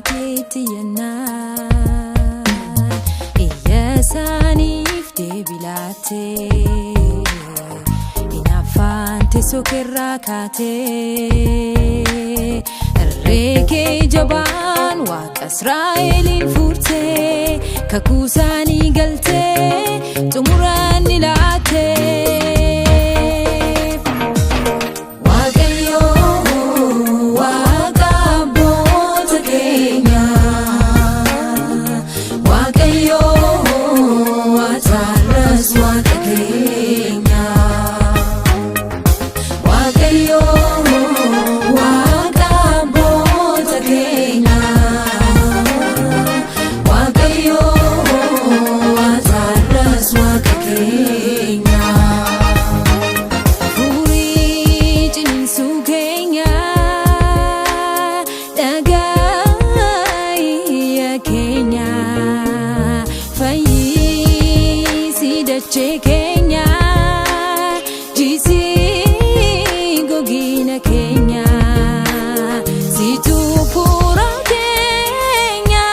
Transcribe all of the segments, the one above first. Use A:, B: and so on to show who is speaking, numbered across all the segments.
A: keetti yennaan iyya isaaniif deebii laattee hinaaffaan teessoo keerraa kaatee irree kee jabaan waaqa Israa'eliin furtee kakuu isaanii galtee xumuraan ni laattee. Waaqayyo Waaqa abboota keenyaa, Waaqayyo ati Waaqa keenyaa, Waaqayyo Waaqa abboota keenyaa, Waaqayyo ati Waaqa keenyaa. Furii ciniinsuu keenya dhagaa iyya keenya fayyisii dachee keenya jiisii gogina keenya situ fuura keenya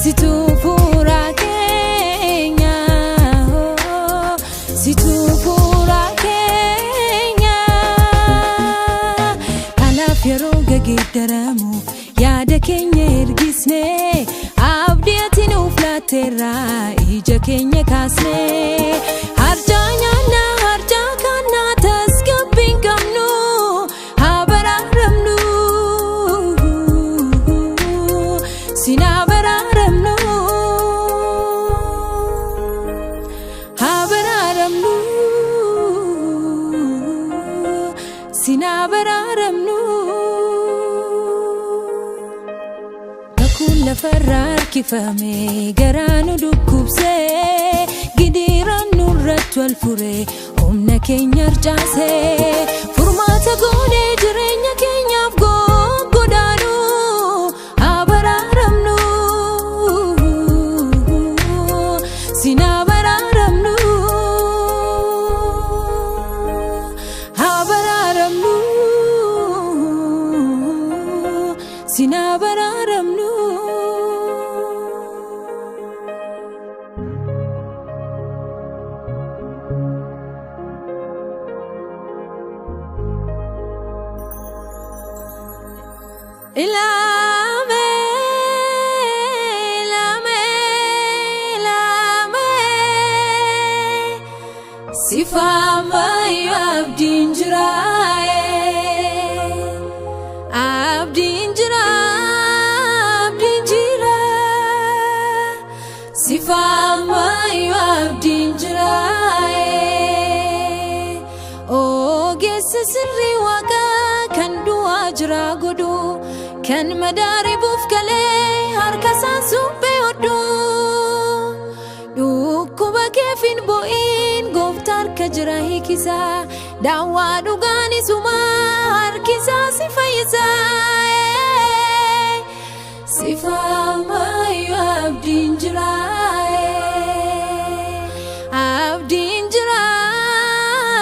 A: situ fuura keenya situ fuura keenya. Kanaaf yeroo geeddaramu yaada keenya ergisne abdii ati nuuf laatteerraa ija keenya kaasne harcaa nyaannaa harcaa kannaa tasgabbii hin qabnu haa baraaramnu sinaa baraaramnu haa baraaramnu sinaa baraaramnu. Kakuun lafarraa harkifame garaa nu dhukkubsee gidiiraan nurratti wal fure humna keenya harcaasee furmaata goonee jireenya keenyaaf goggodaanu haa baraaramnu sinaa baraaramnu haa baraaramnu sinaa baraaramnu. Ilaame, ilaame, ilaame, sifaamayo abdiin jiraaye, abdiin jira, abdiin jira, sifaamayo abdiin jiraaye, ogeessa sirrii waaqaa kan du'aa jira godhu kan madaaribuuf galee harka isaan suphee hodhu dhukkuba keef hin bo'in gooftaa harka jira hiikisa daawwaa dhugaan isuma harkisaa si fayyisa. Sifaamayo abdiin jira, abdiin jira,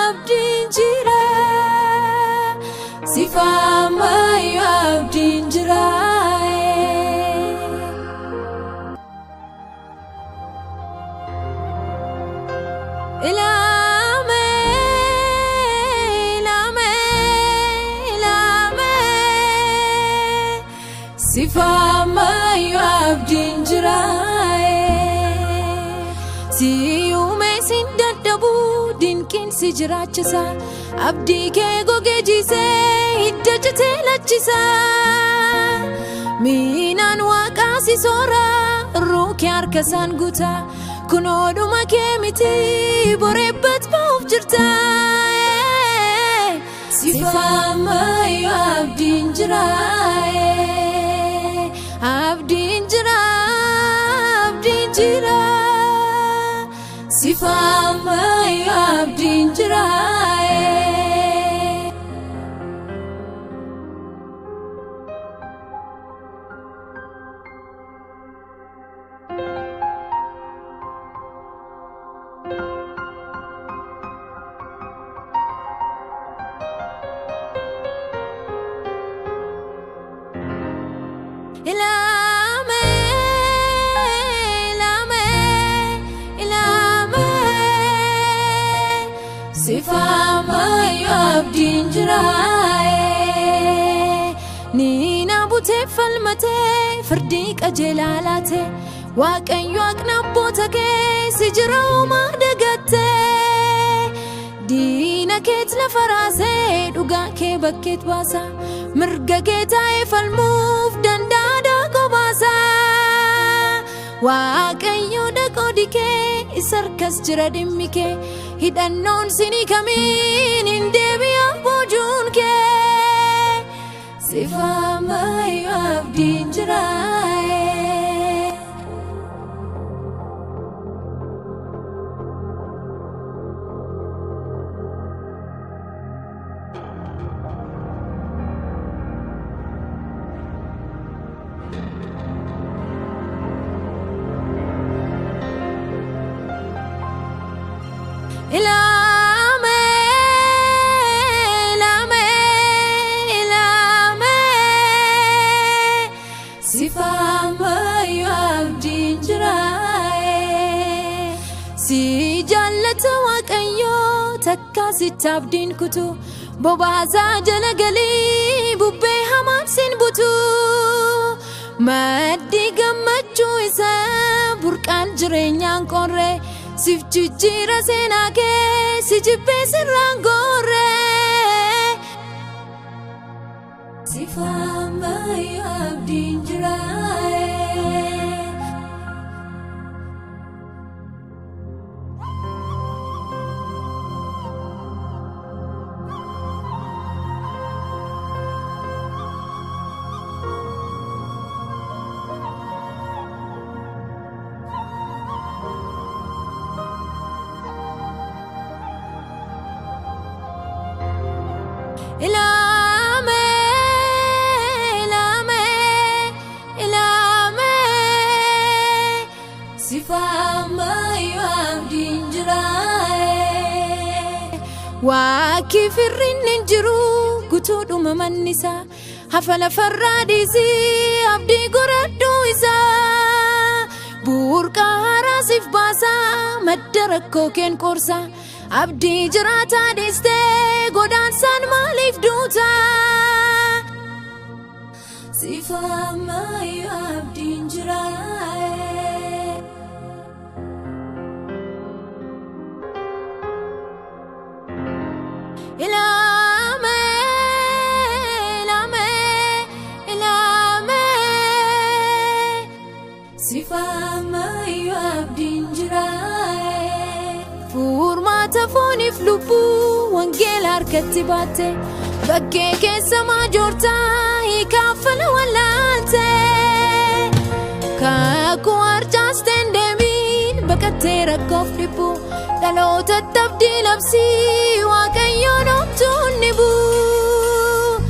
A: abdiin jira, sifaamayo abdiin jira. Ilaame, ilaame, ilaame, sifaamayo abdiin jira. Si uume sin dadhabu dinqiin si jiraachisa abdii kee gogee jiisee hidda citee lachisa miinaan waaqaa si soora ruukee harka isaan guuta kunoodhuma kee miti boreebbat ba'uuf jirta. Sifaamayo abdiin jira, abdiin jira, abdiin jira, sifaamayo abdiin jira. Ilaame, ilaame, ilaame. Sifaamayyuu abdiin jiraaye. Niina butee falmatee firdii qajeelaa laate. Waaqayyo haqna abboota kee si jira uumaa dagattee. Diina keet lafa raasee dhugaa kee bakkeet baasa. Mirga kee taa'ee falmuuf danda'a daakoo baasa. Waaqayyo dhaqoodi kee isa harkas jira dhimmi kee. Hidhannoon sinii kamiin hin deebi'a boojuun kee. Sifaamayyuu abdiin jiraaye. Ilaame, ilaame, ilaame. Sifaamayyuu abdiin jiraaye. Si jaallata Waaqayyoo takkaa sitti abdiin kutu. Bobaasaa jala galii bubbee hamaan sin butu. Maddi gammachuu isaa burqaan jireenyaan qorre. Siif jijjiira seenaa kee si jibbee sirraan gorre. Sifaamayyuu abdiin jiraaye. Ilaame, ilaame, ilaame. Sifaamayyuu abdiin jiraaye. Waaqii firriin hin jiru guutuudhuma manni isaa. Hafa lafarraa dhiisii abdii godhadhuu isaa. Burqaa haaraa siif baasaa madda rakkoo keen qorsaa. Abdii jiraataa dhiistee godaansaan maaliif duuta? Sifaamayyuu abdiin jiraaye. Ilaame, ilaame, ilaame. Sifaamayyuu abdiin jiraaye. Furmaata fooniif lubbuu wangeela harkatti baatte. Bakkee keessa maajoortaa hiikaafala wallaalte. Kakuu harcaasteen deemiin baqattee rakkoof dhibbu. Dhaloota abdii labsii Waaqayyoon homtuun ni bu'u.